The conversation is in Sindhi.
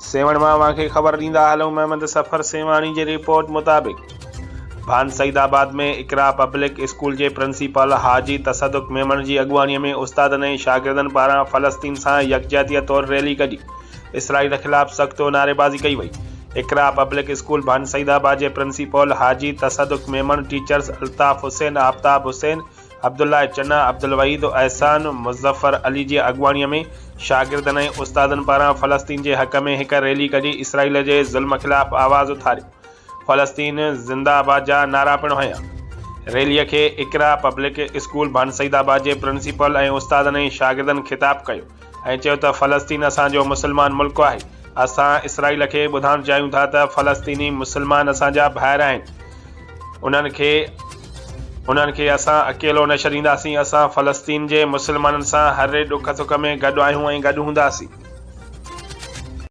سيوهڻ مان اوهان کي خبر ڏيندا هلون محمد صفر سيوهاڻي جي رپورٽ مطابق ڀان سعيد آباد ۾ اقرا پبلڪ اسڪول جي پرنسپال حاجي تصدق ميمڻ جي اڳواڻي ۾ استادن ۽ شاگردن پاران فلسطين سان يڪجهتي طور ريلي ڪڍي اسرائيل خلاف سخت نعريبازي ڪئي وئي. اقرا پبلڪ اسڪول ڀان سعيد آباد جي پرنسپال حاجي تصدق ميمڻ، ٽيچرز الطاف حسين، آفتاب حسين، عبدالله چنا، عبدالوحيد، احسان، مظفر علي جي اڳواڻي ۾ شاگردن ۽ استادن پاران فلسطين جي حق ۾ هڪ ريلي ڪڍي اسرائيل جي ظلم خلاف آواز اٿاريو. فلسطين زنده آباد جا نعرا پڻ هنيا. ريلي کي اقرا پبلڪ اسڪول ڀان سعيد آباد جي پرنسپل ۽ استادن ۽ شاگردن خطاب ڪيو ۽ چيو ته فلسطين اسان جو مسلمان ملڪ آهي اسان اسرائيل کي ٻڌائڻ چاهيون ٿا ته فلسطيني مسلمان اسان جا ڀائر آهن انهن کي انهن کي اسان اڪيلو نه ڇڏينداسين اسان فلسطين جي مسلمانن سان هر ڏک سک ۾ گڏ آهيون ۽ گڏ هونداسين.